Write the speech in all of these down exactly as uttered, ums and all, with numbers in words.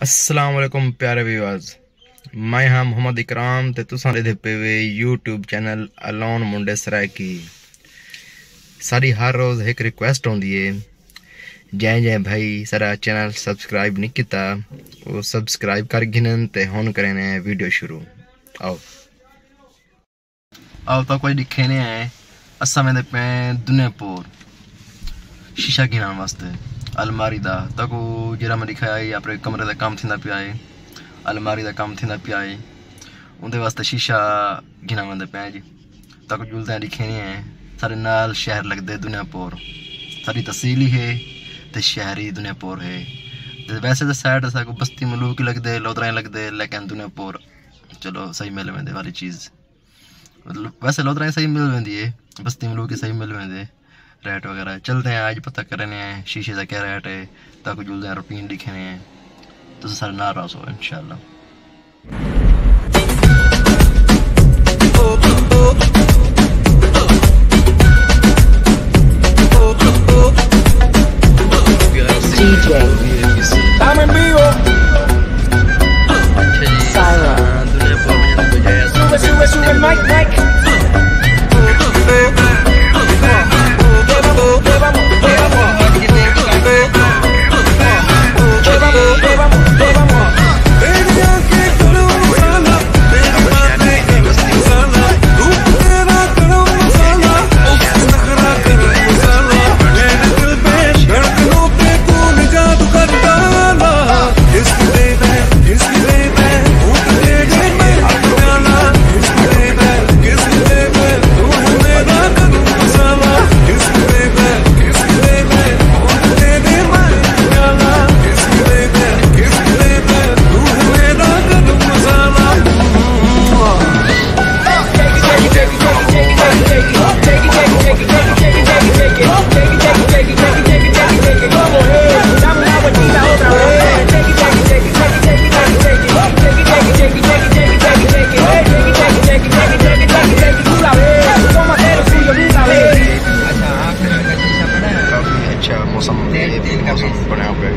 السلام علیکم پیارے ویورز، میں ہاں محمد اکرام تے تساں ݙیہدے پئے وے یوٹیوب چینل الون منڈے سرائیکی۔ ساݙی ہر روز ہک ریکویسٹ ہوندی ہے، جئیں جئیں بھائی ساݙا چینل سبسکرائب نہیں کیتا، او سبسکرائب کر گھنن تے ہن کرینے ویڈیو شروع۔ آؤ۔ آؤ تاں کجھ ݙکھینے ہیں، اساں ویندے پئے ہیں دنیا پور شیشہ گھنݨ واسطے، الماری دا۔ تاکو جیڑھا میں ݙکھایا ہے، اپݨے کمرے دا کم تھیندا پیا ہے، الماری دا کم تھیندا پیا ہے، اوندے واسطے شیشہ گھنݨ ویندے پئے ہیں جی۔ تاکو جلدے ہیں ݙکھینے ہیں، ساݙے نال شہر لڳدے دنیا پور، ساݙی تحصیل ہی ہے تے شہر ہی دنیا پور ہے۔ تے ویسے تاں سائیڈ ساکو بستی ملوک ہی لڳدے، لودرائیں لڳدے، لیکن دنیا پور چلو صحیح مل ویندے والی چیز۔ مطلب، ویسے لودرائیں صحیح مل ویندی ہے، بستی ملوک ہی صحیح مل ویندے، ریٹ وغیرہ۔ چلدے ہیں، اڄ پتہ کرنے ہیں شیشے دا کیا ریٹ ہے، تاکو جلدے ہیں روٹین ݙکھینے ہیں، تساں ساݙے نال رہسو انشاءاللہ۔ D J. Estamos en vivo. Sube, sube, sube el mic, mic. کافی اچھا موسم، موسم بݨیا پیا ہے۔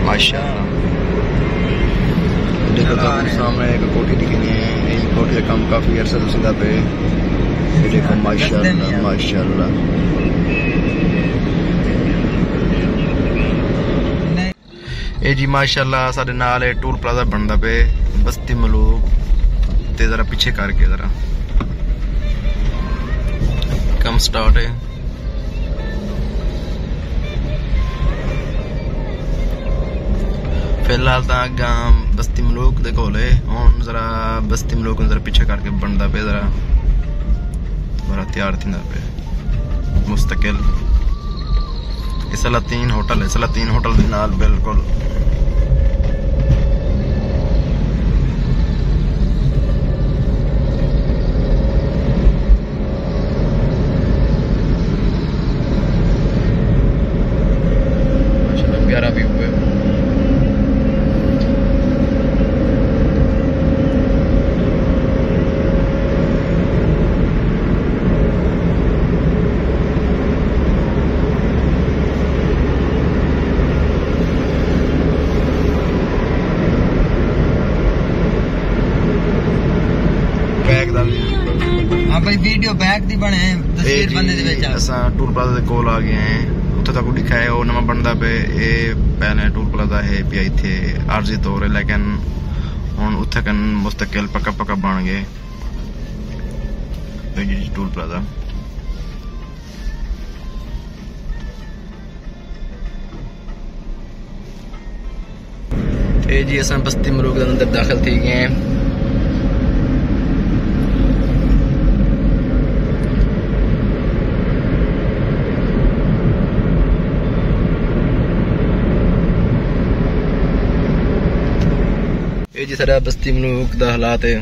ماشاءاللہ۔ ݙیکھو تاں سامݨے ہک کوٹھی ݙکھیندی ہے، ایں کوٹھی دا کم کافی عرصے توں تھیندا پئے۔ اے ݙیکھو ماشاءاللہ، ماشاءاللہ۔ اے جی ماشاءاللہ ساݙے نال اے ٹول پلازہ بݨدا پئے بستی ملوک تے، ذرا پچھے کر کے ذرا کم سٹارٹ ہے۔ فی الحال تاں اڳاں بستی ملوک دے کول ہے، ہݨ ذرا بستی ملوک کوں ذرا پچھے کر کے بݨدا پئے، ذرا ذرا تیار تھیندا پئے مستقل۔ اے سلاطین ہوٹل ہے، سلاطین ہوٹل دے نال بالکل۔ ماشاءاللہ، پیارا ویو ہے۔ بیک دا وی۔ ہاں بھائی، ویڈیو بیک دی بݨے، اے تصویر جی، بندے دے وچ آ۔ اساں ٹول پلازہ دے کول آ ڳئے ہیں۔ اتھے تاکوں ݙکھائے او نواں بݨدا پئے، اے پہلے ٹول پلازہ ہے پیا اتھے عارضی طور ہے، لیکن ہݨ اتھے کن مستقل پکا پکا بݨ ڳئے۔ اے جی ٹول پلازہ۔ اے جی، اساں بستی ملوک دے اندر داخل تھی ڳئے ہیں۔ اے جی ساݙا بستی ملوک دا حالات ہے،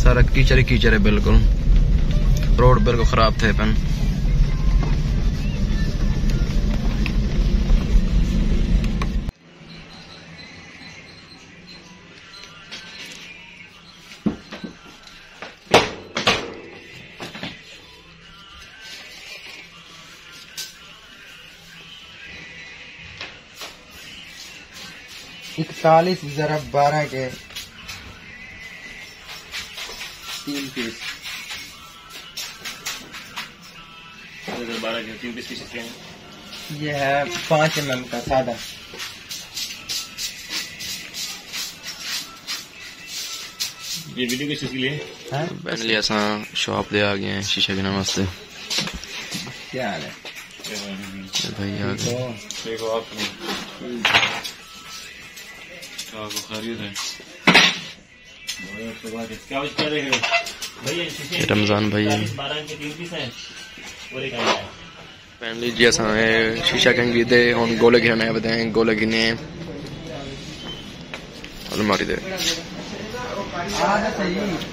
سارا کیچڑ ہی کیچڑ ہے بالکل، روڈ بالکل خراب تھئے پن۔ اکتالیس ضرب بارہ کے تین پیس۔ بارہ کے تین پیس کی شکلیں ہیں۔ یہ ہے پانچ ایم ایم کا سادہ۔ یہ ویڈیو کس چیز کے لیے؟ ہاں؟ فائنلی اساں شاپ دے آ گئے ہیں شیشہ گھنݨ واسطے۔ کیا حال ہے؟ اے بھائی آ گئے۔ ٹھیک ہو؟ ٹھیک ہو آپ؟ کیا خیریت ہے؟ کیا کیا دیکھ رہے ہو؟ بھائی، یہ شیشے رمضان بھائی۔ بارہ کے تین پیس ہیں اور ایک آیا ہے۔ فائنلی جی اساں اے شیشہ گھن گھدے، ہݨ گولے گھنݨ آئے ودے ہیں، گولے گھنے الماری دے۔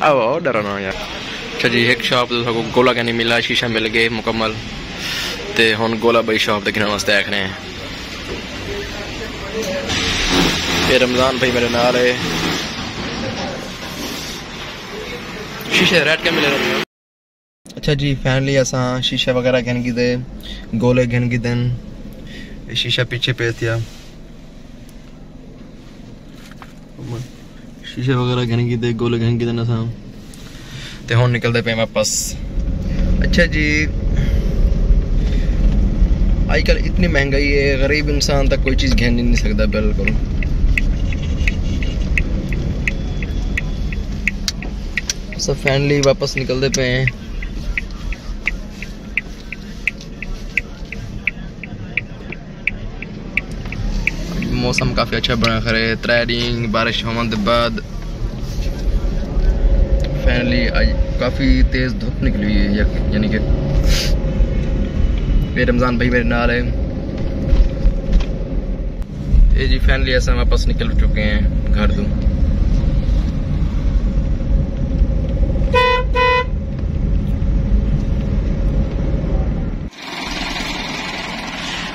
آؤ آؤ، ڈرا نہ یار۔ اچھا جی، ہک شاپ تے ساکوں گولا گھنی ملا، شیشہ مل ڳئے مکمل۔ تے ہݨ گولا ٻئی شاپ تے گھنݨ واسطے آکھݨے ہیں۔ اے رمضان بھائی میݙے نال ہے۔ شیشے ریٹ کیا ملے؟ اچھا جی، فائنلی اساں شیشے وغیرہ گھن گھدے، گولے گھن گھدن۔ اے شیشہ پچھے پئے تھیا۔ شیشے وغیرہ گھن گھدے، گولے گھن گھدن اساں۔ تے ہݨ نکلدے پئے واپس۔ اچھا جی، اڄ کل اتنی مہنگائی ہے، غریب انسان تک کوئی چیز گھن ہی نہیں سڳدا بالکل۔ سو فائنلی واپس نکلدے پئے ہیں۔ موسم کافی اچھا بݨا کھڑے، ترے ݙینھ بارش ہووݨ دے بعد فائنلی اڄ کافی تیز دھپ نکلی ہوئی ہے، یک-، یعنی کہ اے رمضان بھائی میݙے نال ہے۔ اے جی، فائنلی اساں واپس نکل چکے ہیں گھر توں۔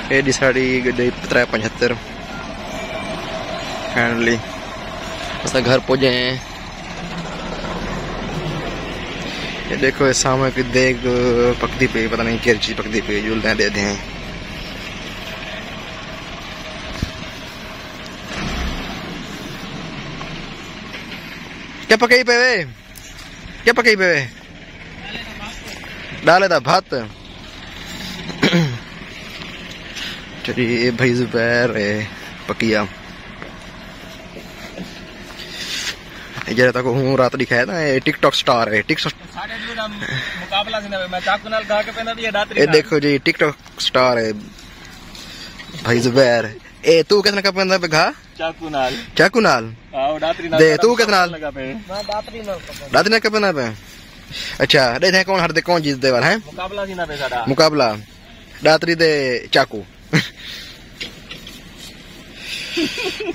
اے جی ساݙی گݙی ترے پنجھتر۔ فائنلی اساں گھر پڄے ہیں۔ اے ݙیکھو، اے سامݨے کوئی دیگ پکدی پئی، پتہ نہیں کیڑھی چیز پکدی پئی، جلدے ہیں، ݙیکھدے ہیں۔ کیا پکائی پئے وے؟ کیا پکائی پئے وے؟ ݙالے دا بھت۔ اچھا جی، اے بھائی زبیر ہے پکیا۔ اے جیڑھا تاکوں ہوں رات ݙکھایا نا، اے ٹک ٹاک سٹار ہے، ٹک ٹاک۔ ساݙے ݙو دا مقابلہ تھیندا پئے، میں چاکو نال گھا کپیندا پیا، ݙاتری اے نال۔ ݙیکھو جی، ٹک ٹاک سٹار ہے بھائی زبیر۔ اے توں کس نال کپیندا پیا گھا؟ چاکو نال۔ چاکو نال؟ آہو، ݙاتری نال دے، توں کس نال؟ لڳا پئے۔ میں ݙاتری نال کپیندا۔ ݙاتری نال کپیندا پیا؟ اچھا، ݙیکھدے ہیں کون ہاردے، کون جیتدے والا ہے؟ مقابلہ تھیندا پئے ساݙا۔ مقابلہ۔ ݙاتری دے چاکو۔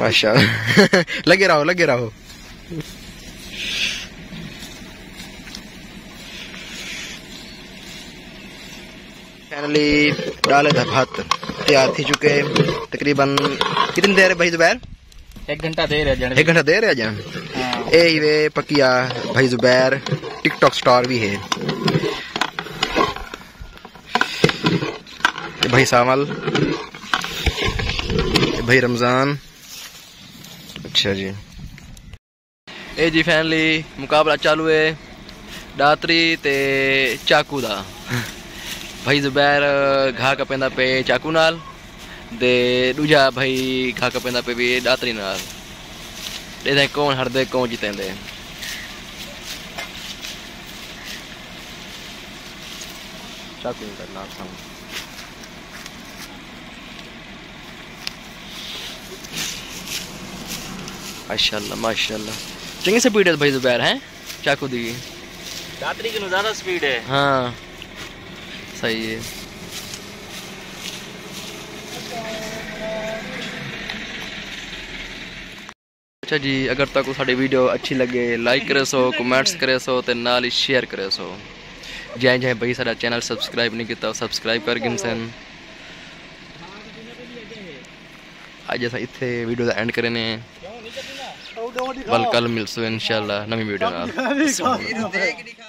ماشاءاللہ۔ لڳے رہو، لڳے رہو۔ فائنلی ݙالے دا بھت تیار تھی چکے۔ تقریباً کتنی دیر ہے بھائی زبیر؟ ایک گھنٹہ دیر ہے جانے۔ ایک گھنٹہ دیر ہے جان۔ ہاں۔ اے ہی وے پکیا بھائی زبیر، ٹک ٹاک سٹار بھی ہے۔ اے بھائی سانول، اے بھائی رمضان۔ اچھا جی۔ اے جی فائنلی مقابلہ چالو ہے ݙاتری تے چاکو دا۔ بھائی زبیر گھا کپیندا پئے چاکو نال، تے ݙوجھا بھائی گھا کپیندا پئے وی ݙاتری نال۔ ݙیکھدے کون ہاردے، کون جیتیندے۔ چاکو نال سامݨے۔ ماشاءاللہ، ماشاءاللہ۔ چنڳی سپیڈ ہے بھائی زبیر، ہیں؟ چاکو دی۔ ݙاتری کنوں زیادہ سپیڈ ہے۔ ہاں، صحیح ہے۔ اچھا جی، اگر تاکوں ساݙی ویڈیو اچھی لڳے، لائک کریسو، کمنٹس کریسو تے نال ہی شیئر کریسو۔ جئیں جئیں بھائی ساݙا چینل سبسکرائب نہیں کیتا، سبسکرائب کر گھنسن۔ اڄ اساں اتھے ویڈیو دا اینڈ کرینے ہیں۔ ول کل ملسوں انشاءاللہ نویں ویڈیو نال۔ السلام علیکم۔